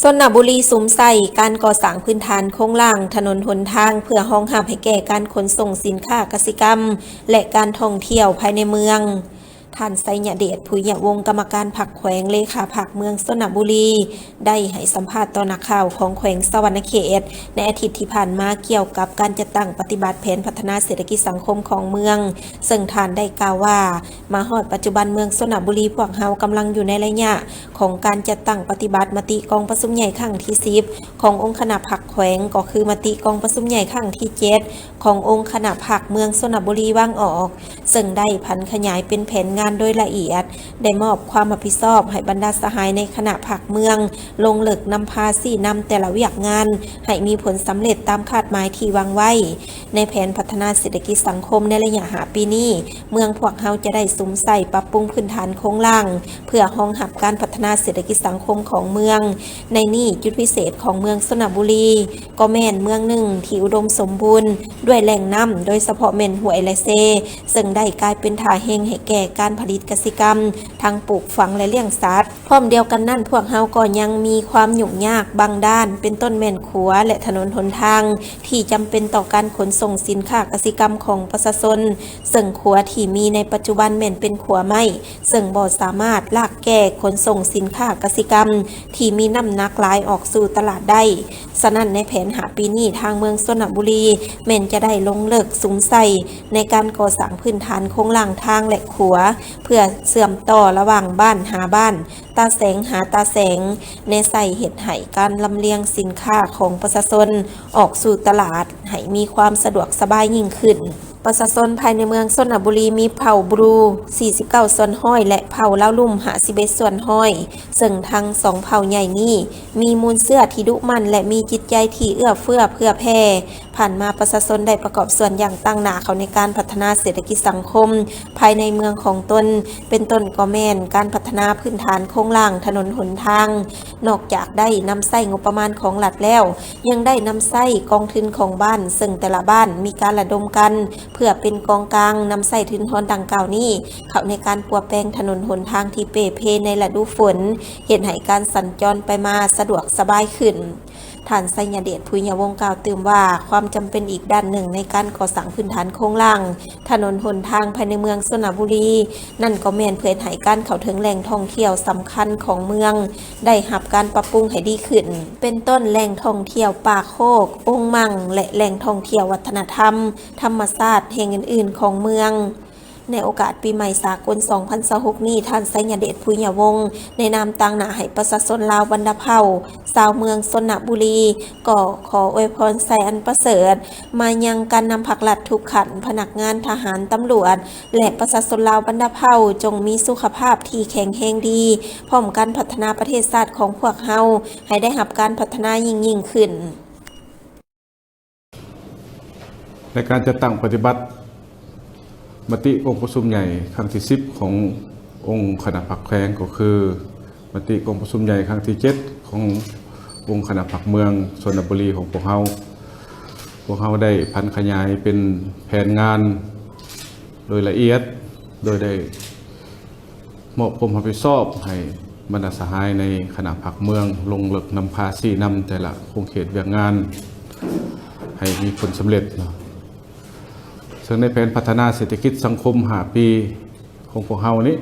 ຊົນນະບູລີສຸມໃສ່ການກໍ່ສ້າງພື້ນຖານໂຄງລ່າງຖະໜົນຫົນທາງ ເພື່ອຮອງຮັບໃຫ້ແກ່ການຂົນສົ່ງສິນຄ້າກະສິກຳ ແລະ ການທ່ອງທ່ຽວພາຍໃນເມືອງ. ທ່ານ ໄຊຍະເດດ ຜຸຍຍະວົງ ກຳມະການພັກແຂວງ ເລຂາພັກເມືອງຊົນນະບູລີ ໄດ້ໃຫ້ສຳພາດຕໍ່ນັກຂ່າວຂອງແຂວງສະຫວັນນະເຂດ ໃນອາທິດທີ່ຜ່ານມາ ກ່ຽວກັບການຈັດຕັ້ງປະຕິບັດແຜນພັດທະນາເສດຖະກິດສັງຄົມຂອງເມືອງ, ເຊິ່ງທ່ານໄດ້ກ່າວວ່າ ມາຮອດປັດຈຸບັນເມືອງຊົນນະບູລີພວກເຮົາກຳລັງຢູ່ໃນໄລຍະຂອງການຈັດຕັ້ງປະຕິບັດມະຕິກອງປະຊຸມໃຫຍ່ຄັ້ງທີສິບຂອງອົງຄະນະພັກແຂວງ, ກໍຄືມະຕິກອງປະຊຸມໃຫຍ່ຄັ້ງທີເຈັດຂອງອົງຄະນະພັກເມືອງຊົນນະບູລີວາງອອກ, ເຊິ່ງໄດ້ຜັນຂະຫຍາຍເປັນແຜນງານໂດຍລະອຽດ, ໄດ້ມອບຄວາມຮັບຜິດຊອບໃຫ້ບັນດາສະຫາຍໃນຄະນະພັກເມືອງ ລົງເລິກນຳພາຊີ້ນຳແຕ່ລະວຽກງານໃຫ້ມີຜົນສຳເລັດຕາມຄາດໝາຍທີ່ວາງໄວ້. ໃນແຜນພັດທະນາເສດຖະກິດສັງຄົມໃນໄລຍະຫ້າປີນີ້, ເມືອງພວກເຮົາຈະໄດ້ສຸມໃສ່ປັບປຸງພື້ນຖານໂຄງລ່າງ ເພື່ອຮອງຮັບການພັດທະນາເສດຖະກິດສັງຄົມຂອງເມືອງ. ໃນນີ້, ຈຸດພິເສດຂອງເມືອງຊົນນະບູລີ ກໍແມ່ນເມືອງໜຶ່ງທີ່ອຸດົມສົມບູນດ້ວຍແຫຼ່ງນ້ຳ, ໂດຍສະເພາະແມ່ນຫ້ວຍ ແລະ ເຊ, ເຊິ່ງໄດ້ກາຍເປັນທ່າແຮງໃຫ້ແກ່ການຜະລິດກະສິກຳ, ທັງປູກຝັງ ແລະ ລ້ຽງສັດ. ພ້ອມດຽວກັນນັ້ນ, ພວກເຮົາກໍຍັງມີຄວາມຫຍຸ້ງຍາກບາງດ້ານ, ເປັນຕົ້ນແມ່ນຂົວ ແລະ ຖະໜົນຫົນທາງ ທີ່ຈຳເປັນຕໍ່ການຂົນສົ່ງສິນຄ້າກະສິກຳຂອງປະຊາຊົນ, ເຊິ່ງຂົວທີ່ມີໃນປັດຈຸບັນແມ່ນເປັນຂົວໄມ້, ເຊິ່ງບໍ່ສາມາດລາກແກ່ຂົນສົ່ງສິນຄ້າກະສິກຳທີ່ມີນ້ຳໜັກຫຼາຍອອກສູ່ຕະຫຼາດໄດ້. ສະນັ້ນ, ໃນແຜນຫ້າປີນີ້, ທາງເມືອງຊົນນະບູລີແມ່ນຈະໄດ້ລົງເລິກສຸມໃສ່ໃນການກໍ່ສ້າງພື້ນຖານໂຄງລ່າງທາງ ແລະ ຂົວ ເພື່ອເຊື່ອມຕໍ່ລະຫວ່າງບ້ານຫາບ້ານ, ຕາແສງຫາຕາແສງ, ແນໃສ່ເຮັດໃຫ້ການລຳລຽງສິນຄ້າຂອງປະຊາຊົນອອກສູ່ຕະຫຼາດໃຫ້ມີຄວາມສະດວກສະບາຍຍິ່ງຂຶ້ນ. ປະຊາຊົນພາຍໃນເມືອງຊົນນະບູລີມີເຜົ່າບຣູ ສີ່ສິບເກົ້າສ່ວນຮ້ອຍ ແລະ ເຜົ່າລາວລຸ່ມ ຫ້າສິບເອັດສ່ວນຮ້ອຍ, ເຊິ່ງທັງສອງເຜົ່າໃຫຍ່ນີ້ມີມູນເຊື້ອທີ່ດຸໝັ່ນ ແລະ ມີຈິດໃຈທີ່ເອື້ອເຟື້ອເຜື່ອແຜ່. ຜ່ານມາປະຊາຊົນໄດ້ປະກອບສ່ວນຢ່າງຕັ້ງໜ້າເຂົ້າໃນການພັດທະນາເສດຖະກິດສັງຄົມພາຍໃນເມືອງຂອງຕົນ, ເປັນຕົ້ນກໍແມ່ນການພັດທະນາພື້ນຖານໂຄງລ່າງຖະໜົນຫົນທາງ. ນອກຈາກໄດ້ນຳໃຊ້ງົບປະມານຂອງລັດແລ້ວ, ຍັງໄດ້ນຳໃຊ້ກອງທຶນຂອງບ້ານ, ເຊິ່ງແຕ່ລະບ້ານມີການລະດົມກັນ ເພື່ອເປັນກອງກາງນຳໃຊ້ທຶນຮອນດັ່ງກ່າວນີ້ ເຂົ້າໃນການປົວແປງຖະໜົນຫົນທາງທີ່ເປ່ເພໃນລະດູຝົນ, ເຮັດໃຫ້ການສັນຈອນໄປມາສະດວກສະບາຍຂຶ້ນ. ທ່ານ ໄຊຍະເດດ ຜຸຍຍະວົງ ກ່າວຕື່ມວ່າ ຄວາມຈຳເປັນອີກດ້ານໜຶ່ງໃນການກໍ່ສ້າງພື້ນຖານໂຄງລ່າງຖະໜົນຫົນທາງພາຍໃນເມືອງຊົນນະບູລີ ນັ້ນກໍແມ່ນເພື່ອເຮັດໃຫ້ການເຂົ້າເຖິງແຫຼ່ງທ່ອງທ່ຽວສຳຄັນຂອງເມືອງໄດ້ຮັບການປັບປຸງໃຫ້ດີຂຶ້ນ, ເປັນຕົ້ນແຫຼ່ງທ່ອງທ່ຽວປ່າໂຄກ, ອົງມັ່ງ ແລະ ແຫຼ່ງທ່ອງທ່ຽວວັດທະນະທຳ, ທຳມະຊາດແຫ່ງອື່ນໆຂອງເມືອງ. ໃນໂອກາດປີໃໝ່ສາກົນສອງພັນຊາວຫົກນີ້, ທ່ານ ໄຊຍະເດດ ຜຸຍຍະວົງ ໃນນາມຕາງໜ້າໃຫ້ປະຊາຊົນລາວບັນດາເຜົ່າ ຊາວເມືອງຊົນນະບູລີ ກໍຂໍອວຍພອນໄຊອັນປະເສີດມາຍັງການນຳພັກລັດທຸກຂັ້ນ, ພະນັກງານ, ທະຫານ, ຕຳຫຼວດ ແລະ ປະຊາຊົນລາວບັນດາເຜົ່າ ຈົ່ງມີສຸຂະພາບທີ່ແຂງແຮງດີ, ພ້ອມກັນພັດທະນາປະເທດຊາດຂອງພວກເຮົາໃຫ້ໄດ້ຮັບການພັດທະນາຍິ່ງໆຂຶ້ນ. ໃນການຈັດຕັ້ງປະຕິບັດມະຕິກອງປະຊຸມໃຫຍ່ຄັ້ງທີສິບຂອງອົງຄະນະພັກແຂວງ ກໍຄືມະຕິກອງປະຊຸມໃຫຍ່ຄັ້ງທີເຈັດຂອງອົງຄະນະພັກເມືອງຊົນນະບູລີຂອງພວກເຮົາ, ພວກເຮົາໄດ້ຜັນຂະຫຍາຍເປັນແຜນງານໂດຍລະອຽດ, ໂດຍໄດ້ ມອບຄວາມຮັບຜິດຊອບໃຫ້ບັນດາສະຫາຍໃນຄະນະພັກເມືອງ ລົງເລິກນຳພາຊີ້ນຳແຕ່ລະຂົງເຂດວຽກງານໃຫ້ມີຜົນສຳເລັດເນາະ. ເຊິ່ງໃນແຜນພັດທະນາເສດຖະກິດສັງຄົມຫ້າປີຂອງພວກເຮົານີ້,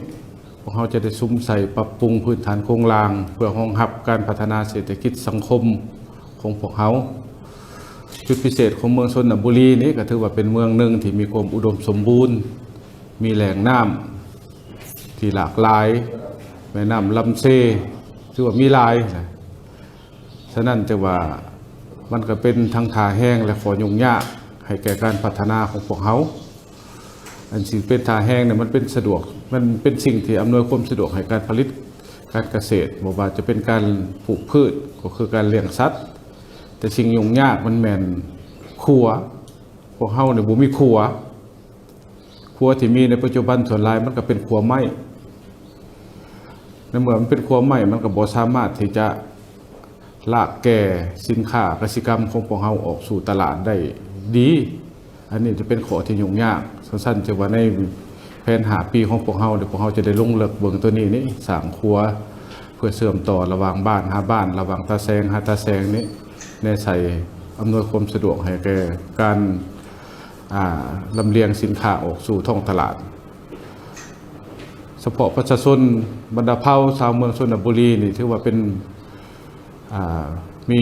ພວກເຮົາຈະໄດ້ສຸມໃສ່ປັບປຸງພື້ນຖານໂຄງລ່າງ ເພື່ອຮອງຮັບການພັດທະນາເສດຖະກິດສັງຄົມຂອງພວກເຮົາ. ຈຸດພິເສດຂອງເມືອງຊົນນະບູລີນີ້ ກໍຖືວ່າເປັນເມືອງໜຶ່ງທີ່ມີຄວາມອຸດົມສົມບູນ, ມີແຫຼ່ງນ້ຳ ທີ່ຫຼາກຫຼາຍ, ແມ່ນ້ຳລຳເຊ ຖືວ່າມີຫຼາຍນະ. ສະນັ້ນຈຶ່ງວ່າມັນກໍເປັນທັງທ່າແຮງ ແລະ ຂໍ້ຫຍຸ້ງຍາກໃຫ້ແກ່ການພັດທະນາຂອງພວກເຮົາ. ອັນສິ່ງເປັນທ່າແຮງນີ້ ມັນເປັນສະດວກ, ມັນເປັນສິ່ງທີ່ອຳນວຍຄວາມສະດວກໃຫ້ການຜະລິດການກະເສດ, ບໍ່ວ່າຈະເປັນການປູກພືດ ກໍຄືການລ້ຽງສັດ, ແຕ່ສິ່ງຫຍຸ້ງຍາກມັນແມ່ນຂົວ. ພວກເຮົານີ້ບໍ່ມີຂົວ. ຂົວທີ່ມີໃນປັດຈຸບັນສ່ວນຫຼາຍມັນກໍເປັນຂົວໄມ້. ໃນເມື່ອມັນເປັນຂົວໄມ້ ມັນກໍບໍ່ສາມາດທີ່ຈະລາກແກ່ສິນຄ້າກະສິກຳຂອງພວກເຮົາອອກສູ່ຕະຫຼາດໄດ້ດີ. ອັນນີ້ຈະເປັນຂໍ້ທີ່ຫຍຸ້ງຍາກ. ສະນັ້ນຈຶ່ງວ່າໃນແຜນຫ້າປີຂອງພວກເຮົານີ້ ພວກເຮົາຈະໄດ້ລົງເລິກເບິ່ງໂຕນີ້ນີ້, ສ້າງຂົວ ເພື່ອເຊື່ອມຕໍ່ລະຫວ່າງບ້ານຫາບ້ານ, ລະຫວ່າງຕາແສງຫາຕາແສງນີ້ ແນໃສ່ອຳນວຍຄວາມສະດວກໃຫ້ແກ່ການ ອ່າ ລຳລຽງສິນຄ້າອອກສູ່ທ້ອງຕະຫຼາດ. ສະເພາະປະຊາຊົນບັນດາເຜົ່າຊາວເມືອງຊົນນະບູລີນີ້ ຖືວ່າເປັນ ອ່າ ມີ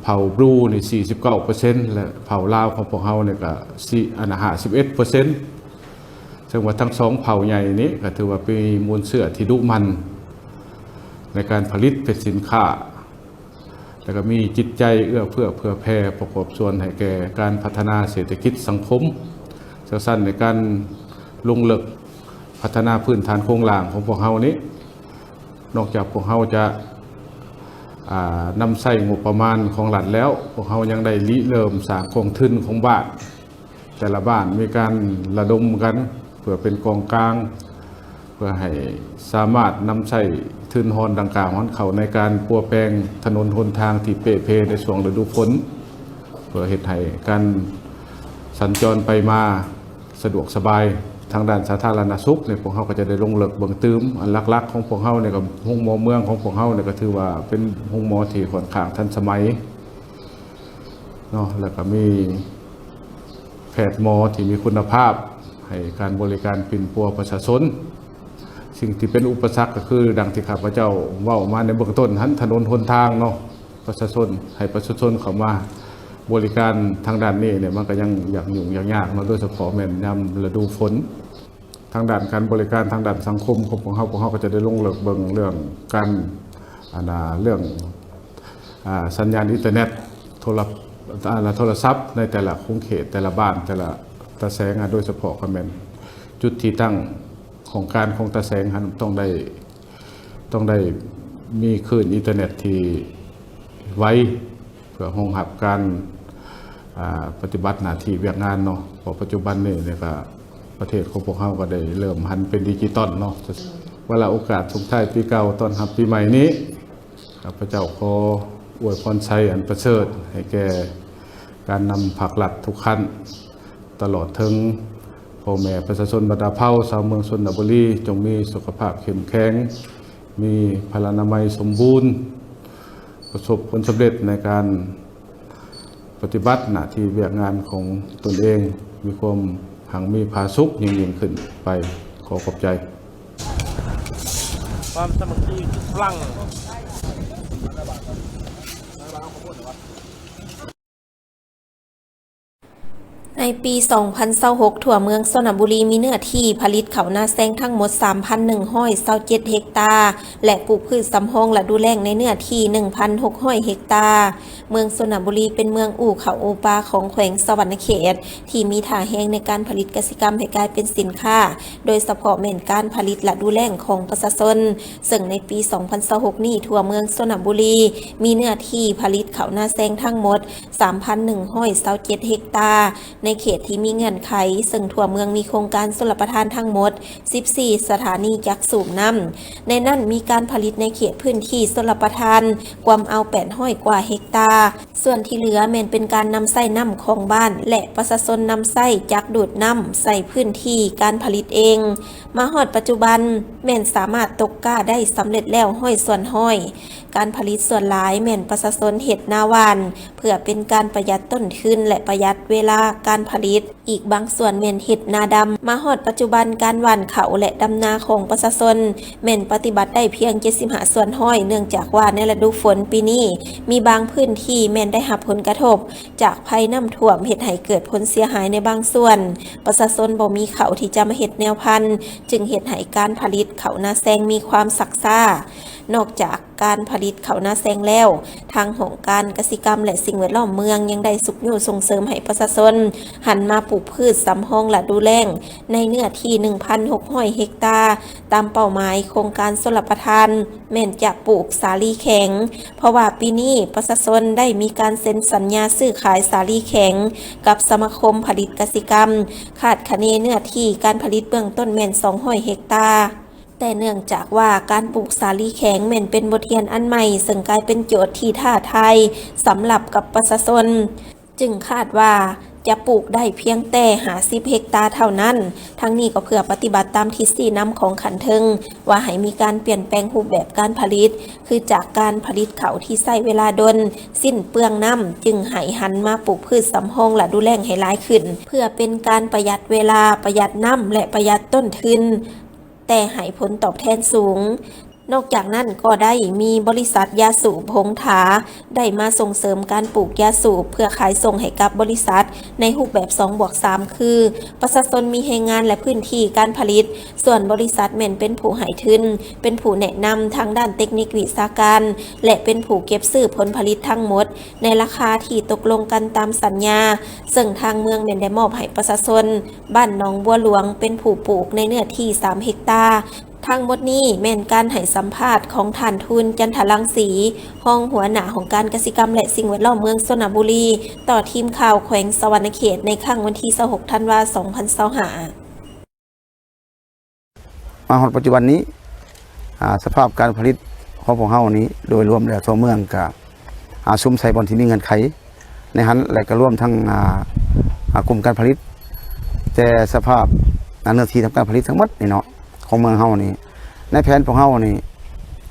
ເຜົ່າບລູນີ້ສີ່ສິບເກົ້າເປີເຊັນ ແລະ ເຜົ່າລາວຂອງພວກເຮົານີ້ກະ ສີ່ ອັນ ຫ້າສິບເອັດເປີເຊັນ. ເຊິ່ງວ່າທັງສອງເຜົ່າໃຫຍ່ນີ້ກະຖືວ່າມີມູນເຊື້ອທີ່ດຸໝັ່ນໃນການຜະລິດເປັນສິນຄ້າ ແລະ ກະມີຈິດໃຈເອື້ອເຟື້ອເຜື່ອແຜ່ປະກອບສ່ວນໃຫ້ແກ່ການພັດທະນາເສດຖະກິດສັງຄົມ. ຈັ່ງຊັ້ນ ໃນການລົງເລິກພັດທະນາພື້ນຖານໂຄງລ່າງຂອງພວກເຮົານີ້ ນອກຈາກພວກເຮົາຈະ ອ່າ ນຳໃຊ້ງົບປະມານຂອງລັດແລ້ວ, ພວກເຮົາຍັງໄດ້ລິເລີ່ມສ້າງກອງທຶນຂອງບ້ານ, ແຕ່ລະບ້ານມີການລະດົມກັນເພື່ອເປັນກອງກາງ ເພື່ອໃຫ້ສາມາດນຳໃຊ້ທຶນຮອນດັ່ງກ່າວຫັ້ນເຂົ້າໃນການປົວແປງຖະໜົນຫົນທາງທີ່ເປ່ເພໃນຊ່ວງລະດູຝົນ ເພື່ອເຮັດໃຫ້ການສັນຈອນໄປມາ ສະດວກສະບາຍ. ທາງດ້ານສາທາລະນະສຸກນີ້ ພວກເຮົາກໍຈະໄດ້ລົງເລິກເບິ່ງຕື່ມ. ອັນຫຼັກໆຂອງພວກເຮົານີ້ກໍ ໂຮງໝໍເມືອງຂອງພວກເຮົານີ້ກໍຖືວ່າເປັນໂຮງໝໍທີ່ຂ້ອນຂ້າງທັນສະໄໝເນາະ ແລ້ວກໍມີແພດໝໍທີ່ມີຄຸນນະພາບ ໃຫ້ການບໍລິການປິ່ນປົວປະຊາຊົນ. ສິ່ງທີ່ເປັນອຸປະສັກກໍຄື ດັ່ງທີ່ຂ້າພະເຈົ້າເວົ້າມາໃນເບື້ອງຕົ້ນຫັ້ນ, ຖະໜົນຫົນທາງເນາະ. ປະຊາຊົນ ໃຫ້ປະຊາຊົນເຂົ້າມາບໍລິການທາງດ້ານນີ້ນີ້ ມັນກໍຍັງຍາກຫຍຸ້ງຍາກຍາກເນາະ, ໂດຍສະເພາະແມ່ນຍາມລະດູຝົນ. ທາງດ້ານການບໍລິການທາງດ້ານສັງຄົມຂອງພວກເຮົາ, ພວກເຮົາກໍຈະໄດ້ລົງເລິກເບິ່ງເລື່ອງການ ອັນນ່າ ເລື່ອງ ອ່າ ສັນຍານອິນເຕີເນັດ ໂທລະ ອ່າ ໂທລະສັບໃນແຕ່ລະຂົງເຂດ, ແຕ່ລະບ້ານ, ແຕ່ລະຕາແສງ, ໂດຍສະເພາະກໍແມ່ນຈຸດທີ່ຕັ້ງຂອງການຂອງຕາແສງຫັ້ນ ຕ້ອງໄດ້ ຕ້ອງໄດ້ມີຄື້ນອິນເຕີເນັດທີ່ໄວ ເພື່ອຮອງຮັບການ ອ່າ ປະຕິບັດໜ້າທີ່ວຽກງານເນາະ. ເພາະປັດຈຸບັນນີ້ນີ້ກະ ປະເທດຂອງພວກເຮົາກໍໄດ້ເລີ່ມຫັນເປັນດິຈິຕອນເນາະ. ວາລະໂອກາດສົ່ງທ້າຍປີເກົ່າຕ້ອນຮັບປີໃໝ່ນີ້ ຂ້າພະເຈົ້າຂໍອວຍພອນໄຊອັນປະເສີດໃຫ້ແກ່ການນຳພາກລັດທຸກຂັ້ນ ຕະຫຼອດເຖິງພໍ່ແມ່ປະຊາຊົນບັນດາເຜົ່າຊາວເມືອງຊົນນະບູລີ ຈົ່ງມີສຸຂະພາບເຂັ້ມແຂງ, ມີພະລານາໄມສົມບູນ, ປະສົບຜົນສຳເລັດໃນການປະຕິບັດໜ້າທີ່ວຽກງານຂອງຕົນເອງ, ມີຄວາມຮັ່ງມີຜາສຸກຍິ່ງໆຂຶ້ນໄປ. ຂໍຂອບໃຈ. ຄວາມສາມັກຄີຄືພະລັງ. ໃນປີສອງພັນຊາວຫົກ ທົ່ວເມືອງຊົນນະບູລີມີເນື້ອທີ່ຜະລິດເຂົ້ານາແຊງທັງໝົດສາມພັນໜຶ່ງຮ້ອຍຊາວເຈັດເຮັກຕາ ແລະ ປູກພືດສຳຮອງລະດູແລ້ງໃນເນື້ອທີ່ໜຶ່ງພັນຫົກຮ້ອຍເຮັກຕາ. ເມືອງຊົນນະບູລີເປັນເມືອງອູ່ເຂົ້າອູ່ປາຂອງແຂວງສະຫວັນນະເຂດ ທີ່ມີທ່າແຮງໃນການຜະລິດກະສິກຳໃຫ້ກາຍເປັນສິນຄ້າ, ໂດຍສະເພາະແມ່ນການຜະລິດລະດູແລ້ງຂອງປະຊາຊົນ. ເຊິ່ງໃນປີສອງພັນຊາວຫົກນີ້ ທົ່ວເມືອງຊົນນະບູລີມີເນື້ອທີ່ຜະລິດເຂົ້ານາແຊງທັງໝົດສາມພັນໜຶ່ງຮ້ອຍຊາວເຈັດເຮັກຕາ ໃນເຂດທີ່ມີເງື່ອນໄຂ, ເຊິ່ງທົ່ວເມືອງມີໂຄງການຊົນລະປະທານທັງໝົດສິບສີ່ສະຖານີຈັກສູບນ້ຳ. ໃນນັ້ນມີການຜະລິດໃນເຂດພື້ນທີ່ຊົນລະປະທານກວມເອົາແປດຮ້ອຍກວ່າເຮັກຕາ, ສ່ວນທີ່ເຫຼືອແມ່ນເປັນການນຳໃຊ້ນ້ຳຂອງບ້ານ ແລະ ປະຊາຊົນນຳໃຊ້ຈັກດູດນ້ຳໃສ່ພື້ນທີ່ການຜະລິດເອງ. ມາຮອດປັດຈຸບັນແມ່ນສາມາດຕົກກ້າໄດ້ສຳເລັດແລ້ວຮ້ອຍສ່ວນຮ້ອຍ. ການຜະລິດສ່ວນຫຼາຍແມ່ນປະຊາຊົນເຮັດນາຫວ່ານ ເພື່ອເປັນການປະຢັດຕົ້ນທຶນ ແລະ ປະຢັດເວລາການຜະລິດ. ອີກບາງສ່ວນແມ່ນເຮັດນາດຳ. ມາຮອດປັດຈຸບັນ ການຫວ່ານເຂົ້າ ແລະ ດຳນາຂອງປະຊາຊົນແມ່ນປະຕິບັດໄດ້ພຽງເຈັດສິບຫ້າສ່ວນຮ້ອຍ ເນື່ອງຈາກວ່າໃນລະດູຝົນປີນີ້ ມີບາງພື້ນທີ່ແມ່ນໄດ້ຮັບຜົນກະທົບຈາກໄພນ້ຳຖ້ວມ ເຮັດໃຫ້ເກີດຜົນເສຍຫາຍໃນບາງສ່ວນ. ປະຊາຊົນບໍ່ມີເຂົ້າທີ່ຈະມາເຮັດແນວພັນ ຈຶ່ງເຮັດໃຫ້ການຜະລິດເຂົ້ານາແຊງມີຄວາມຊັກຊ້າ. ນອກຈາກ ການຜະລິດເຂົ້ານາແຊງແລ້ວ, ທາງຫ້ອງການກະສິກຳ ແລະ ສິ່ງແວດລ້ອມເມືອງ ຍັງໄດ້ຊຸກຍູ້ສົ່ງເສີມໃຫ້ປະຊາຊົນຫັນມາປູກພືດສຳຮອງລະດູແລ້ງ ໃນເນື້ອທີ່ໜຶ່ງພັນຫົກຮ້ອຍເຮັກຕາ. ຕາມເປົ້າໝາຍໂຄງການຊົນລະປະທານ ແມ່ນຈະປູກສາລີແຂງ, ເພາະວ່າປີນີ້ປະຊາຊົນໄດ້ມີການເຊັນສັນຍາຊື້ຂາຍສາລີແຂງກັບສະມາຄົມຜະລິດກະສິກຳ, ຄາດຄະເນເນື້ອທີ່ການຜະລິດເບື້ອງຕົ້ນແມ່ນສອງຮ້ອຍເຮັກຕາ. ແຕ່ເນື່ອງຈາກວ່າການປູກສາລີແຂງແມ່ນເປັນບົດຮຽນອັນໃໝ່, ເຊິ່ງກາຍເປັນໂຈດທີ່ທ້າທາຍສຳລັບກັບປະຊາຊົນ, ຈຶ່ງຄາດວ່າ ຈະປູກໄດ້ພຽງແຕ່ຫ້າສິບເຮັກຕາເທົ່ານັ້ນ. ທັງນີ້ກໍເພື່ອປະຕິບັດຕາມທິດຊີ້ນຳຂອງຂັ້ນເທິງ ວ່າໃຫ້ມີການປ່ຽນແປງຮູບແບບການຜະລິດ ຄືຈາກການຜະລິດເຂົ້າທີ່ໃຊ້ເວລາດົນ, ສິ້ນເປືອງນ້ຳ, ຈຶ່ງໃຫ້ຫັນມາປູກພືດສຳຮອງລະດູແລ້ງໃຫ້ຫຼາຍຂຶ້ນ ເພື່ອເປັນການປະຢັດເວລາ, ປະຢັດນ້ຳ ແລະ ປະຢັດຕົ້ນທຶນ, ແຕ່ໃຫ້ຜົນຕອບແທນສູງ. ນອກຈາກນັ້ນກໍໄດ້ມີບໍລິສັດຢາສູບຫົງຖາ ໄດ້ມາສົ່ງເສີມການປູກຢາສູບ ເພື່ອຂາຍສົ່ງໃຫ້ກັບບໍລິສັດໃນຮູບແບບສອງບວກສາມ ຄື ປະຊາຊົນມີແຮງງານ ແລະ ພື້ນທີ່ການຜະລິດ, ສ່ວນບໍລິສັດແມ່ນເປັນຜູ້ໃຫ້ທຶນ, ເປັນຜູ້ແນະນຳທາງດ້ານເຕັກນິກວິຊາການ ແລະ ເປັນຜູ້ເກັບຊື້ຜົນຜະລິດທັງໝົດ ໃນລາຄາທີ່ຕົກລົງກັນຕາມສັນຍາ, ເຊິ່ງທາງເມືອງແມ່ນໄດ້ມອບໃຫ້ປະຊາຊົນບ້ານໜອງບົວຫຼວງເປັນຜູ້ປູກໃນເນື້ອທີ່ສາມເຮັກຕາ. ທັງໝົດນີ້ແມ່ນການໃຫ້ສຳພາດຂອງທ່ານ ທູນ ຈັນທະລັງສີ ຮອງຫົວໜ້າຫ້ອງການກະສິກຳ ແລະ ສິ່ງແວດລ້ອມເມືອງຊົນນະບູລີ ຕໍ່ທີມຂ່າວແຂວງສະຫວັນນະເຂດ ໃນຄ່ຳວັນທີຊາວຫົກ ທັນວາ ສອງພັນຊາວຫ້າ. ມາຮອດປັດຈຸບັນນີ້ ອາ ສະພາບການຜະລິດຂອງພວກເຮົານີ້ ໂດຍລວມແລ້ວທົ່ວເມືອງກະ ອາ ສຸມໃສ່ບ່ອນທີ່ມີເງື່ອນໄຂໃນຫັ້ນ ແລະ ກະລວມທັງ ອາ ອາ ກຸ່ມການຜະລິດ ແຕ່ສະພາບ ອາ ເນື້ອທີ່ທຳການຜະລິດທັງໝົດນີ້ເນາະ ຂອງເມືອງເຮົານີ້ ໃນແຜນພວກເຮົານີ້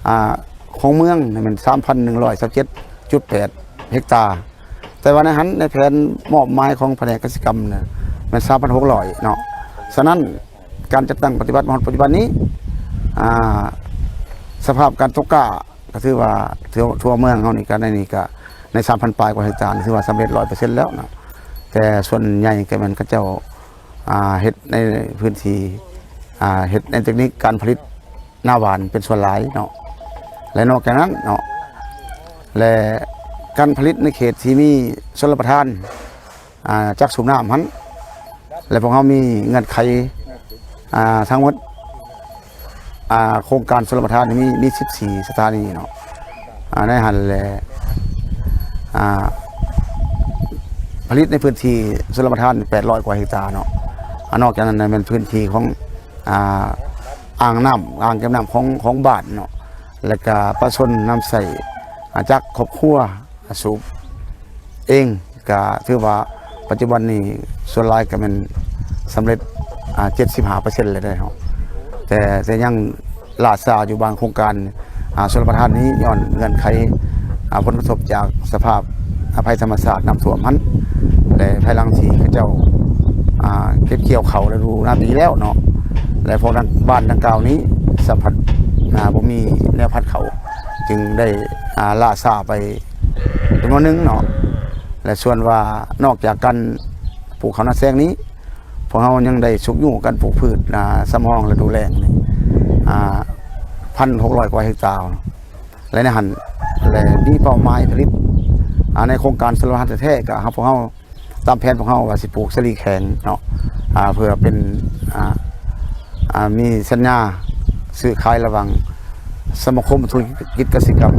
ອາ ຂອງເມືອງນີ້ແມ່ນ ສາມພັນໜຶ່ງຮ້ອຍຊາວເຈັດຈຸດແປດເຮັກຕາ, ແຕ່ວ່າໃນຫັ້ນ ໃນແຜນມອບໝາຍຂອງພະແນກກະສິກຳນະ ແມ່ນ ສາມພັນຫົກຮ້ອຍເນາະ. ສະນັ້ນ ການຈັດຕັ້ງປະຕິບັດມາຮອດປັດຈຸບັນນີ້ ອາ ສະພາບການຕົກກ້າ ກໍຖືວ່າທົ່ວ ທົ່ວເມືອງເຮົານີ້ ກໍໃນນີ້ກໍໃນສາມພັນປາຍກວ່າເຮັກຕາ ຖືວ່າສຳເລັດຮ້ອຍເປີເຊັນແລ້ວເນາະ, ແຕ່ສ່ວນໃຫຍ່ກໍແມ່ນເຂົາເຈົ້າ ອ່າ ເຮັດໃນພື້ນທີ່ ອ່າ ເຮັດໃນເຕັກນິກການຜະລິດໜ້າຫວ່ານເປັນສ່ວນຫຼາຍເນາະ ແລະ ນອກຈາກນັ້ນເນາະ ແລະ ການຜະລິດໃນເຂດທີ່ມີຊົນລະປະທານ ອ່າ ຈັກສູບນ້ຳຫັ້ນ ແລະ ພວກເຮົາມີເງື່ອນໄຂ ອ່າ ທັງໝົດ ອ່າ ໂຄງການຊົນລະປະທານມີ ມີສິບສີ່ສະຖານີເນາະ ອ່າ ໃນຫັ້ນແຫຼະ ອ່າ ຜະລິດໃນພື້ນທີ່ຊົນລະປະທານແປດຮ້ອຍກວ່າເຮັກຕາເນາະ ອ່າ ນອກຈາກນັ້ນແມ່ນພື້ນທີ່ຂອງ ອ່າ ອ່າງນ້ຳ ອ່າງເກັບນ້ຳຂອງ ຂອງບ້ານເນາະ ແລະກະປະຊາຊົນນຳໃຊ້ ອ່າ ຈາກຄອບຄົວ ອ່າ ສູບເອງ ກະຖືວ່າປັດຈຸບັນນີ້ສ່ວນຫຼາຍກະແມ່ນສຳເລັດ ອ່າ ເຈັດສິບຫ້າເປີເຊັນແລ້ວເດ້ເນາະ ແຕ່ ແຕ່ຍັງ ຫຼ້າຊ້າຢູ່ບາງໂຄງການ ອ່າ ຊົນລະປະທານນີ້ ຍ້ອນເງື່ອນໄຂ ອ່າ ຜົນກະທົບຈາກສະພາບ ອ່າ ໄພທຳມະຊາດນ້ຳຖ້ວມຫັ້ນ ແລະ ພາຍຫຼັງທີ່ເຂົາເຈົ້າ ອ່າ ເກັບກ່ຽວເຂົ້າລະດູນາປີແລ້ວເນາະ ແລະ ພວກນັ້ນ ບ້ານດັ່ງກ່າວນີ້ສະພັດ ອ່າ ບໍ່ມີແນວພັດເຂົ້າ ຈຶ່ງໄດ້ ອ່າ ຫຼ້າຊ້າໄປຈຳນວນໜຶ່ງເນາະ ແລະ ສ່ວນວ່ານອກຈາກການປູກເຂົ້ານາແຊງນີ້ ພວກເຮົາຍັງໄດ້ຊຸກຍູ້ການປູກພືດ ອ່າ ສຳຮອງລະດູແລ້ງນີ້ ອ່າ ພັນຫົກຮ້ອຍກວ່າເຮັກຕາ ແລະ ໃນຫັ້ນ ແລະ ມີເປົ້າໝາຍຜະລິດ ອ່າ ໃນໂຄງການຊົນລະປະທານແທ້ໆ ກະເຮົາ ພວກເຮົາ ຕາມແຜນພວກເຮົາວ່າຊິປູກສາລີແຂງເນາະ ອ່າ ເພື່ອເປັນ ອ່າ ອ່າ ມີສັນຍາຊື້ຂາຍລະຫວ່າງສະມາຄົມທຸລະກິດກະສິກຳ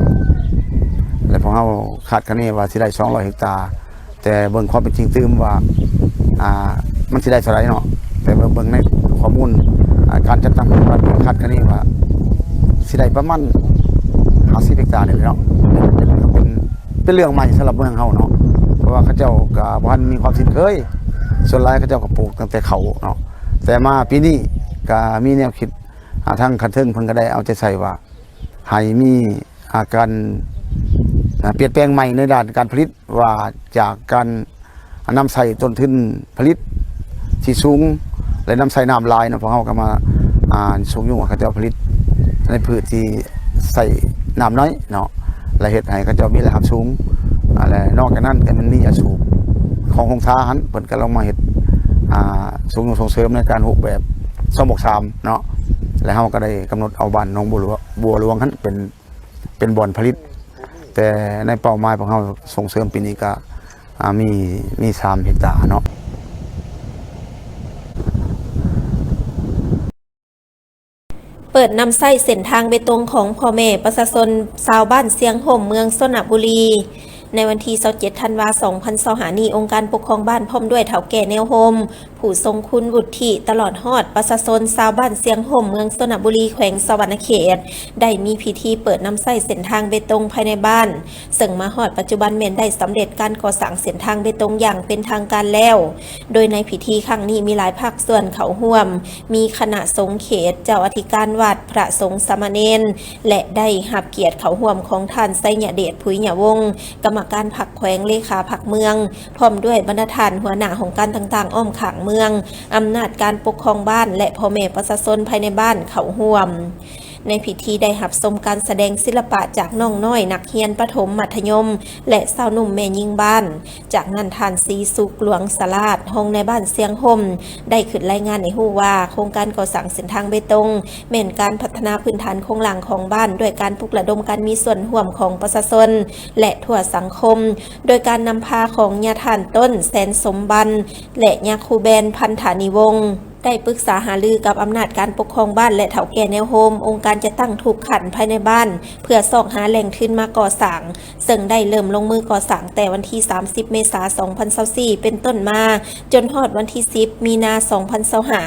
ແລະ ພວກເຮົາຄາດຄະເນວ່າຊິໄດ້ສອງຮ້ອຍເຮັກຕາ ແຕ່ເບິ່ງຄວາມເປັນຈິງຕື່ມວ່າ ອ່າ ມັນຊິໄດ້ເທົ່າໃດເນາະ ແຕ່ວ່າເບິ່ງໃນຂໍ້ມູນ ອ່າ ການຈັດຕັ້ງປະຕິບັດ ຄາດຄະເນວ່າຊິໄດ້ປະມານຫ້າສິບເຮັກຕານີ້ແຫຼະເນາະ ເປັນ ເປັນ ເປັນເລື່ອງໃໝ່ສຳລັບເມືອງເຮົາເນາະ ເພາະວ່າເຂົາເຈົ້າກໍບໍ່ທັນມີຄວາມຊິນເຄີຍ ສ່ວນຫຼາຍເຂົາເຈົ້າກໍປູກຕັ້ງແຕ່ເຂົ້າເນາະ ແຕ່ມາປີນີ້ກໍມີແນວຄິດ ອ່າ ທາງຂັ້ນເທິງເພິ່ນກໍໄດ້ເອົາໃຈໃສ່ວ່າ ໃຫ້ມີ ອ່າ ການ ອ່າ ປ່ຽນແປງໃໝ່ໃນດ້ານການຜະລິດ ວ່າຈາກການນຳໃຊ້ຕົ້ນທຶນຜະລິດທີ່ສູງ ແລະ ນຳໃຊ້ນ້ຳຫຼາຍເນາະ ພວກເຮົາກໍມາ ອ່າ ຊຸກຍູ້ໃຫ້ເຂົາເຈົ້າຜະລິດໃນພືດທີ່ໃຊ້ນ້ຳໜ້ອຍເນາະ ແລະ ເຮັດໃຫ້ເຂົາເຈົ້າມີລາຍຮັບສູງ ອ່າ ແລະ ນອກຈາກນັ້ນກໍມັນມີອາຊີບຂອງໂຮງທາຫັ້ນ ເພິ່ນກໍລົງມາເຮັດ ອ່າ ຊຸກຍູ້ສົ່ງເສີມໃນການຮູບແບບສອງບວກສາມເນາະ ແລະ ເຮົາກໍໄດ້ກຳນົດເອົາບ້ານໜອງບົວຫຼວງ ບົວຫຼວງຫັ້ນເປັນ ເປັນບ່ອນຜະລິດ ແຕ່ໃນເປົ້າໝາຍພວກເຮົາສົ່ງເສີມປີນີ້ກະ ອ່າ ມີ ມີສາມເຮັກຕາເນາະ. ເປີດນຳໃຊ້ເສັ້ນທາງເບຕົງຂອງພໍ່ແມ່ປະຊາຊົນຊາວບ້ານຊຽງໂຮມ ເມືອງຊົນນະບູລີ ໃນວັນທີຊາວເຈັດ ທັນວາ ສອງພັນຊາວຫ້ານີ້ ອົງການປົກຄອງບ້ານພ້ອມດ້ວຍເຖົ້າແກ່ແນວໂຮມ ຜູ້ຊົງຄຸນວຸດທິ ຕະຫຼອດຮອດປະຊາຊົນຊາວບ້ານຊຽງຮົ່ມ ເມືອງຊົນນະບູລີ ແຂວງສະຫວັນນະເຂດ ໄດ້ມີພິທີເປີດນຳໃຊ້ເສັ້ນທາງເບຕົງພາຍໃນບ້ານ, ເຊິ່ງມາຮອດປັດຈຸບັນແມ່ນໄດ້ສຳເລັດການກໍ່ສ້າງເສັ້ນທາງເບຕົງຢ່າງເປັນທາງການແລ້ວ. ໂດຍໃນພິທີຄັ້ງນີ້ມີຫຼາຍພາກສ່ວນເຂົ້າຮ່ວມ, ມີຄະນະສົງເຂດ, ເຈົ້າອະທິການວັດ, ພະສົງສາມະເນນ ແລະ ໄດ້ຮັບກຽດເຂົ້າຮ່ວມຂອງທ່ານ ໄຊຍະເດດ ຜຸຍຍະວົງ ກຳມະການພັກແຂວງ, ເລຂາພັກເມືອງ, ພ້ອມດ້ວຍບັນດາທ່ານຫົວໜ້າຫ້ອງການຕ່າງໆອ້ອມຂ້າງເມືອງ, ອຳນາດການປົກຄອງບ້ານ ແລະ ພໍ່ແມ່ປະຊາຊົນພາຍໃນບ້ານເຂົ້າຮ່ວມ. ໃນພິທີໄດ້ຮັບຊົມການສະແດງສິລະປະຈາກນ້ອງນ້ອຍນັກຮຽນປະຖົມ, ມັດທະຍົມ ແລະ ຊາວໜຸ່ມແມ່ຍິງບ້ານ. ຈາກນັ້ນ ທ່ານ ສີສຸກ ຫຼວງສະຫຼາດ ຮອງນາຍບ້ານຊຽງຮົ່ມ ໄດ້ຂຶ້ນລາຍງານໃຫ້ຮູ້ວ່າ ໂຄງການກໍ່ສ້າງເສັ້ນທາງເບຕົງ ແມ່ນການພັດທະນາພື້ນຖານໂຄງລ່າງຂອງບ້ານ ດ້ວຍການປຸກລະດົມການມີສ່ວນຮ່ວມຂອງປະຊາຊົນ ແລະ ທົ່ວສັງຄົມ, ໂດຍການນຳພາຂອງຍາທ່ານຕົ້ນ ແສນສົມບັນ ແລະ ຍາຄູແບນ ພັນທານີວົງ ໄດ້ປຶກສາຫາລືກັບອຳນາດການປົກຄອງບ້ານ ແລະ ເຖົ້າແກ່ແນວໂຮມ ອົງການຈັດຕັ້ງທຸກຂັ້ນພາຍໃນບ້ານ ເພື່ອຊອກຫາແຫຼ່ງທຶນມາກໍ່ສ້າງ, ເຊິ່ງໄດ້ເລີ່ມລົງມືກໍ່ສ້າງແຕ່ວັນທີສາມສິບ ເມສາ ສອງພັນຊາວສີ່ ເປັນຕົ້ນມາ, ຈົນຮອດວັນທີສິບ ມີນາ ສອງພັນຊາວຫ້າ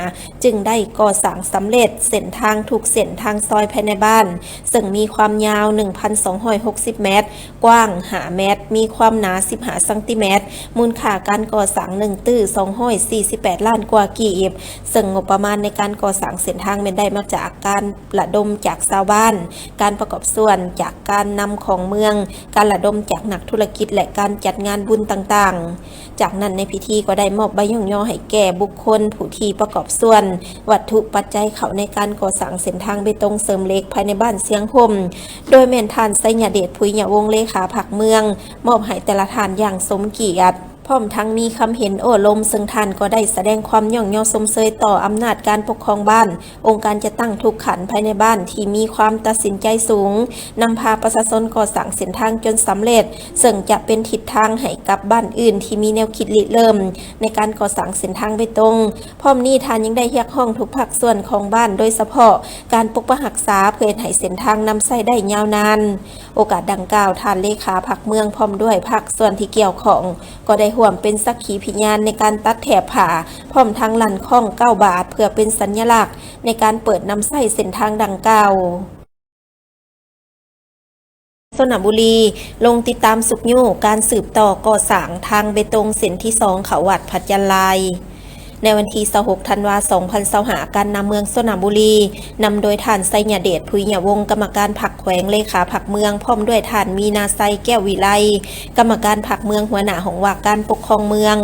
ຈຶ່ງໄດ້ກໍ່ສ້າງສຳເລັດເສັ້ນທາງທຸກເສັ້ນທາງຊອຍພາຍໃນບ້ານ, ເຊິ່ງມີຄວາມຍາວ ໜຶ່ງພັນສອງຮ້ອຍຫົກສິບແມັດ, ກວ້າງຫ້າແມັດ, ມີຄວາມໜາສິບຫ້າຊັງຕີແມັດ, ມູນຄ່າການກໍ່ສ້າງໜຶ່ງຕື້ສອງຮ້ອຍສີ່ສິບແປດລ້ານກວ່າກີບ, ເຊິ່ງງົບປະມານໃນການກໍ່ສ້າງເສັ້ນທາງແມ່ນໄດ້ມາຈາກການລະດົມຈາກຊາວບ້ານ, ການປະກອບສ່ວນຈາກການນຳຂອງເມືອງ, ການລະດົມຈາກນັກທຸລະກິດ ແລະ ການຈັດງານບຸນຕ່າງໆ. ຈາກນັ້ນໃນພິທີກໍໄດ້ມອບໃບຍ້ອງຍໍໃຫ້ແກ່ບຸກຄົນຜູ້ທີ່ປະກອບສ່ວນວັດຖຸປັດໄຈເຂົ້າໃນການກໍ່ສ້າງເສັ້ນທາງເບຕົງເສີມເຫຼັກພາຍໃນບ້ານຊຽງຮົ່ມ, ໂດຍແມ່ນທ່ານ ໄຊຍະເດດ ຜຸຍຍະວົງ ເລຂາພັກເມືອງ ມອບໃຫ້ແຕ່ລະທ່ານຢ່າງສົມກຽດ, ພ້ອມທັງມີຄຳເຫັນໂອ້ລົມ, ເຊິ່ງທ່ານກໍໄດ້ສະແດງຄວາມຍ້ອງຍໍຊົມເຊີຍຕໍ່ອຳນາດການປົກຄອງບ້ານ, ອົງການຈັດຕັ້ງທຸກຂັ້ນພາຍໃນບ້ານທີ່ມີຄວາມຕັດສິນໃຈສູງ, ນຳພາປະຊາຊົນກໍ່ສ້າງເສັ້ນທາງຈົນສຳເລັດ, ເຊິ່ງຈະເປັນທິດທາງໃຫ້ກັບບ້ານອື່ນທີ່ມີແນວຄິດລິເລີ່ມໃນການກໍ່ສ້າງເສັ້ນທາງເບຕົງ. ພ້ອມນີ້ທ່ານຍັງໄດ້ຮຽກຮ້ອງທຸກພາກສ່ວນຂອງບ້ານ, ໂດຍສະເພາະການປົກປັກຮັກສາ ເພື່ອເຮັດໃຫ້ເສັ້ນທາງນຳໃຊ້ໄດ້ຍາວນານ. ໂອກາດດັ່ງກ່າວ, ທ່ານເລຂາພັກເມືອງ ພ້ອມດ້ວຍພາກສ່ວນທີ່ກ່ຽວຂ້ອງ ກໍໄດ້ຮ່ວມເປັນສັກຂີພິຍານໃນການຕັດແຖບຜ້າ, ພ້ອມທັງລັ່ນຄ້ອງເກົ້າບາດ ເພື່ອເປັນສັນຍະລັກໃນການເປີດນຳໃຊ້ເສັ້ນທາງດັ່ງກ່າວ. ຊົນນະບູລີ ລົງຕິດຕາມຊຸກຍູ້ການສືບຕໍ່ກໍ່ສ້າງທາງເບຕົງເສັ້ນທີສອງເຂົ້າວັດພະຈັນລາຍ. ໃນວັນທີຊາວຫົກ ທັນວາ ສອງພັນຊາວຫ້າ ການນຳເມືອງຊົນນະບູລີ ນຳໂດຍທ່ານ ໄຊຍະເດດ ຜຸຍຍະວົງ ກຳມະການພັກແຂວງ, ເລຂາພັກເມືອງ, ພ້ອມດ້ວຍທ່ານ ມີນາໄຊ ແກ້ວວິໄລ ກຳມະການພັກເມືອງ, ຫົວໜ້າຫ້ອງວ່າການປົກຄອງເມືອງ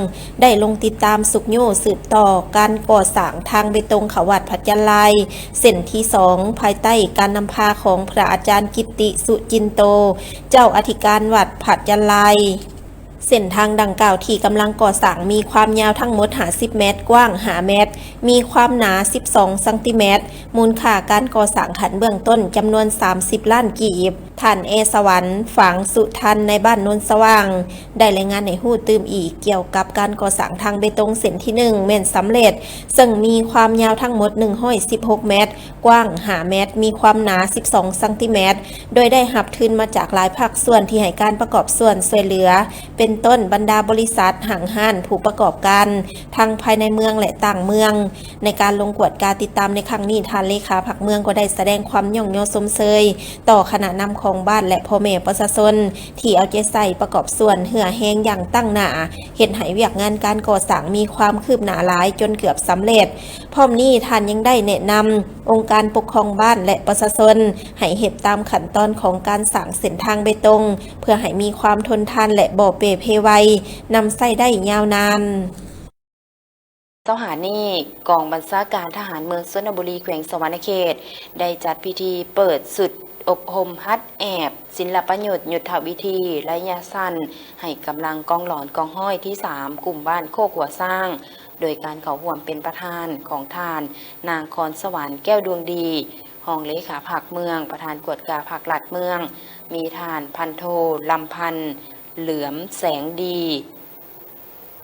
ໄດ້ລົງຕິດຕາມຊຸກຍູ້ສືບຕໍ່ການກໍ່ສ້າງທາງເບຕົງເຂົ້າວັດພະຈັນລາຍ ເສັ້ນທີສອງ ພາຍໃຕ້ການນຳພາຂອງພະອາຈານ ກິດຕິ ສຸຈິນໂຕ ເຈົ້າອະທິການວັດພະຈັນລາຍ. ເສັ້ນທາງດັ່ງກ່າວທີ່ກຳລັງກໍ່ສ້າງມີຄວາມຍາວທັງໝົດຫ້າສິບແມັດ, ກວ້າງຫ້າແມັດ, ມີຄວາມໜາສິບສອງຊັງຕີແມັດ, ມູນຄ່າການກໍ່ສ້າງຂັ້ນເບື້ອງຕົ້ນຈຳນວນສາມສິບລ້ານກີບ. ທ່ານ ແອ ສະຫວັນ ຝາງສຸທັນ ນາຍບ້ານໂນນສະຫວ່າງ ໄດ້ລາຍງານໃຫ້ຮູ້ຕື່ມອີກກ່ຽວກັບການກໍ່ສ້າງທາງເບຕົງເສັ້ນທີໜຶ່ງ ແມ່ນສຳເລັດ, ເຊິ່ງມີຄວາມຍາວທັງໝົດໜຶ່ງຮ້ອຍສິບຫົກແມັດ, ກວ້າງຫ້າແມັດ, ມີຄວາມໜາສິບສອງຊັງຕີແມັດ, ໂດຍໄດ້ຮັບທຶນມາຈາກຫຼາຍພາກສ່ວນທີ່ໃຫ້ການປະກອບສ່ວນຊ່ວຍເຫຼືອ ເປັນຕົ້ນບັນດາບໍລິສັດ, ຫ້າງຮ້ານ, ຜູ້ປະກອບການ ທັງພາຍໃນເມືອງ ແລະ ຕ່າງເມືອງ. ໃນການລົງກວດກາຕິດຕາມໃນຄັ້ງນີ້, ທ່ານເລຂາພັກເມືອງກໍໄດ້ສະແດງຄວາມຍ້ອງຍໍຊົມເຊີຍຕໍ່ຄະນະນຳຂອງບ້ານ ແລະ ພໍ່ແມ່ປະຊາຊົນ ທີ່ເອົາໃຈໃສ່ປະກອບສ່ວນເຫື່ອແຮງຢ່າງຕັ້ງໜ້າ, ເຮັດໃຫ້ວຽກງານການກໍ່ສ້າງມີຄວາມຄືບໜ້າຫຼາຍຈົນເກືອບສຳເລັດ. ພ້ອມນີ້ທ່ານຍັງໄດ້ແນະນຳອົງການປົກຄອງບ້ານ ແລະ ປະຊາຊົນ ໃຫ້ເຮັດຕາມຂັ້ນຕອນຂອງການສ້າງເສັ້ນທາງເບຕົງ ເພື່ອໃຫ້ມີຄວາມທົນທານ ແລະ ບໍ່ເປ່ເພໄວ, ນຳໃຊ້ໄດ້ຍາວນານ. ເຊົ້າຫານີ້, ກອງບັນຊາການທະຫານເມືອງຊົນນະບູລີ ແຂວງສະຫວັນນະເຂດ ໄດ້ຈັດພິທີເປີດຊຸດອົບຮົມຫັດແອບ ສິນລະປະຍຸດຍຸດທະວິທີໄລຍະສັ້ນ ໃຫ້ກຳລັງກອງຫຼອນກອງຮ້ອຍທີສາມ ກຸ່ມບ້ານໂຄກຫົວຊ້າງ ໂດຍການເຂົ້າຮ່ວມເປັນປະທານຂອງທ່ານ ນາງຄອນສະຫວັນ ແກ້ວດວງດີ ຮອງເລຂາພັກເມືອງ, ປະທານກວດກາພັກລັດເມືອງ, ມີທ່ານພັນໂທ ລຳພັນ ເຫຼືອມແສງດີ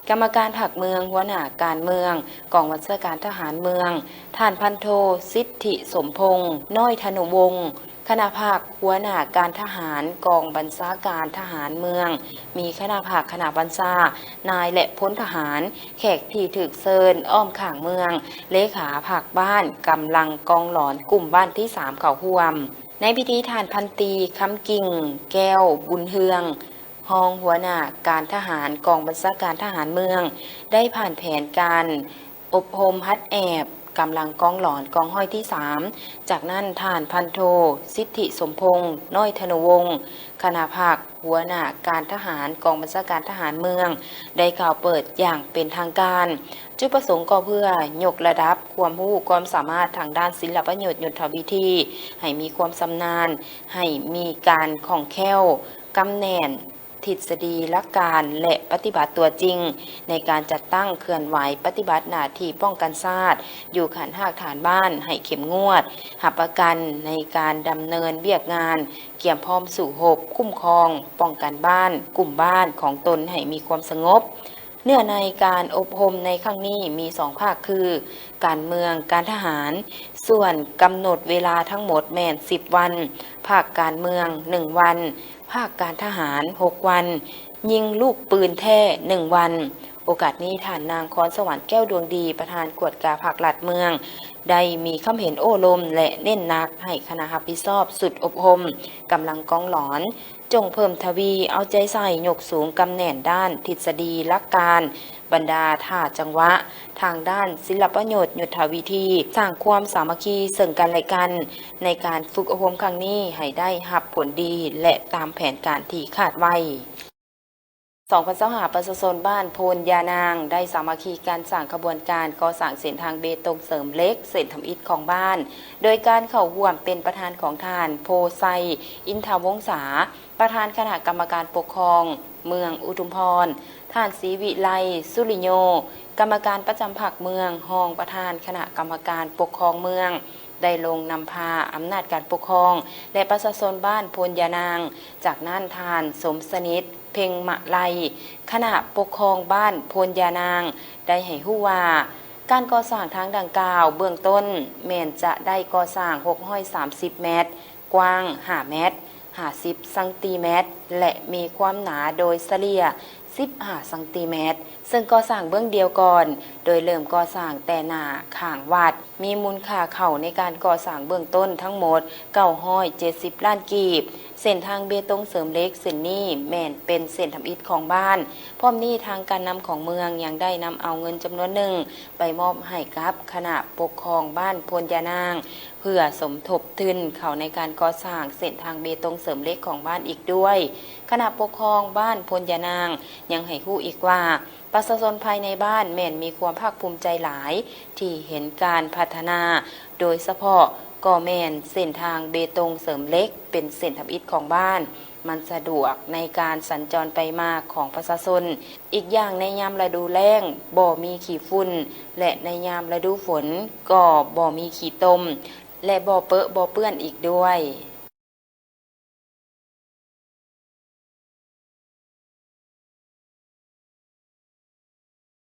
ກຳມະການພັກເມືອງ, ຫົວໜ້າການເມືອງ, ກອງບັນຊາການທະຫານເມືອງ, ທ່ານພັນໂທ ສິດທິສົມພົງ ນ້ອຍທະນຸວົງ ຄະນະພັກຫົວໜ້າການທະຫານ ກອງບັນຊາການທະຫານເມືອງ, ມີຄະນະພັກ, ຄະນະບັນຊາ, ນາຍ ແລະ ພົນທະຫານ, ແຂກທີ່ຖືກເຊີນອ້ອມຂ້າງເມືອງ, ເລຂາພັກບ້ານ, ກຳລັງກອງຫຼອນກຸ່ມບ້ານທີສາມເຂົ້າຮ່ວມ. ໃນພິທີ ທ່ານພັນຕີ ຄຳກິ່ງແກ້ວບຸນເຮືອງ ຮອງຫົວໜ້າການທະຫານ ກອງບັນຊາການທະຫານເມືອງ ໄດ້ຜ່ານແຜນການອົບຮົມຫັດແອບກຳລັງກອງຫຼອນກອງຮ້ອຍທີສາມ. ຈາກນັ້ນ ທ່ານພັນໂທ ສິດທິສົມພົງ ນ້ອຍທະນູວົງ ຄະນະພັກຫົວໜ້າການທະຫານ ກອງບັນຊາການທະຫານເມືອງ ໄດ້ກ່າວເປີດຢ່າງເປັນທາງການ. ຈຸດປະສົງກໍເພື່ອຍົກລະດັບຄວາມຮູ້ຄວາມສາມາດທາງດ້ານສິລະປະໂຫຍດຍຸດທະວິທີ ໃຫ້ມີຄວາມຊຳນານ, ໃຫ້ມີການຄ່ອງແຄ້ວ, ກຳແໜ້ນທິດສະດີຫຼັກການ ແລະ ປະຕິບັດຕົວຈິງ ໃນການຈັດຕັ້ງເຄື່ອນໄຫວປະຕິບັດໜ້າທີ່ປ້ອງກັນຊາດ ຢູ່ຂັ້ນຮາກຖານບ້ານໃຫ້ເຂັ້ມງວດ, ຮັບປະກັນໃນການດຳເນີນວຽກງານກຽມພ້ອມສູ້ຮົບ, ຄຸ້ມຄອງ, ປ້ອງກັນບ້ານ, ກຸ່ມບ້ານຂອງຕົນໃຫ້ມີຄວາມສະຫງົບ. ເນື້ອໃນການອົບຮົມໃນຄັ້ງນີ້ມີສອງພາກຄື ການເມືອງ, ການທະຫານ, ສ່ວນກຳນົດເວລາທັງໝົດແມ່ນສິບວັນ, ພາກການເມືອງໜຶ່ງວັນ, ພາກການທະຫານຫົກວັນ, ຍິງລູກປືນແທ້ໜຶ່ງວັນ. ໂອກາດນີ້ ທ່ານນາງ ຄອນສະຫວັນ ແກ້ວດວງດີ ປະທານກວດກາພັກລັດເມືອງ ໄດ້ມີຄຳເຫັນໂອ້ລົມ ແລະ ເນັ້ນໜັກໃຫ້ຄະນະຮັບຜິດຊອບຊຸດອົບຮົມກຳລັງກອງຫຼອນ ຈົ່ງເພີ່ມທະວີເອົາໃຈໃສ່ຍົກສູງກຳແໜ້ນດ້ານທິດສະດີຫຼັກການ, ບັນດາທ່າຈັງຫວະທາງດ້ານສິລະປະໂຫຍດຍຸດທະວິທີ, ສ້າງຄວາມສາມັກຄີເຊິ່ງກັນແລະກັນ ໃນການຝຶກອົບຮົມຄັ້ງນີ້ໃຫ້ໄດ້ຮັບຜົນດີ ແລະ ຕາມແຜນການທີ່ຄາດໄວ້. ສອງພັນຊາວຫ້າ ປະຊາຊົນບ້ານໂພນຢານາງ ໄດ້ສາມັກຄີກັນສ້າງຂະບວນການກໍ່ສ້າງເສັ້ນທາງເບຕົງເສີມເຫຼັກ ເສັ້ນທຳອິດຂອງບ້ານ ໂດຍການເຂົ້າຮ່ວມເປັນປະທານຂອງທ່ານ ໂພໄຊ ອິນທະວົງສາ ປະທານຄະນະກຳມະການປົກຄອງເມືອງອຸທຸມພອນ, ທ່ານ ສີວິໄລ ສຸລິໂຍ ກຳມະການປະຈຳພັກເມືອງ, ຮອງປະທານຄະນະກຳມະການປົກຄອງເມືອງ ໄດ້ລົງນຳພາອຳນາດການປົກຄອງ ແລະ ປະຊາຊົນບ້ານໂພນຢານາງ. ຈາກນັ້ນ ທ່ານ ສົມສະໜິດ ເພັງມະໄລ ຄະນະປົກຄອງບ້ານໂພນຢານາງ ໄດ້ໃຫ້ຮູ້ວ່າ ການກໍ່ສ້າງທາງດັ່ງກ່າວເບື້ອງຕົ້ນແມ່ນຈະໄດ້ກໍ່ສ້າງຫົກຮ້ອຍສາມສິບແມັດ, ກວ້າງຫ້າແມັດ, ຫ້າສິບຊັງຕີແມັດ ແລະ ມີຄວາມໜາໂດຍສະເລ່ຍສິບຫ້າຊັງຕີແມັດ, ເຊິ່ງກໍ່ສ້າງເບື້ອງດຽວກ່ອນ ໂດຍເລີ່ມກໍ່ສ້າງແຕ່ໜ້າຂ້າງວັດ. ມີມູນຄ່າເຂົ້າໃນການກໍ່ສ້າງເບື້ອງຕົ້ນທັງໝົດເກົ້າຮ້ອຍເຈັດສິບລ້ານກີບ. ເສັ້ນທາງເບຕົງເສີມເຫຼັກເສັ້ນນີ້ແມ່ນເປັນເສັ້ນທຳອິດຂອງບ້ານ. ພ້ອມນີ້ ທາງການນຳຂອງເມືອງຍັງໄດ້ນຳເອົາເງິນຈຳນວນໜຶ່ງໄປມອບໃຫ້ກັບຄະນະປົກຄອງບ້ານໂພນຢານາງ ເພື່ອສົມທົບທຶນເຂົ້າໃນການກໍ່ສ້າງເສັ້ນທາງເບຕົງເສີມເຫຼັກຂອງບ້ານອີກດ້ວຍ. ຄະນະປົກຄອງບ້ານໂພນຢານາງຍັງໃຫ້ຮູ້ອີກວ່າ ປະຊາຊົນພາຍໃນບ້ານແມ່ນມີຄວາມພາກພູມໃຈຫຼາຍທີ່ເຫັນການພັດທະນາ, ໂດຍສະເພາະກໍແມ່ນເສັ້ນທາງເບຕົງເສີມເຫຼັກເປັນເສັ້ນທຳອິດຂອງບ້ານ. ມັນສະດວກໃນການສັນຈອນໄປມາຂອງປະຊາຊົນ. ອີກຢ່າງໃນຍາມລະດູແລ້ງບໍ່ມີຂີ້ຝຸ່ນ ແລະ ໃນຍາມລະດູຝົນກໍບໍ່ມີຂີ້ຕົມ ແລະ ບໍ່ເປິະບໍ່ເປື້ອນອີກດ້ວຍ.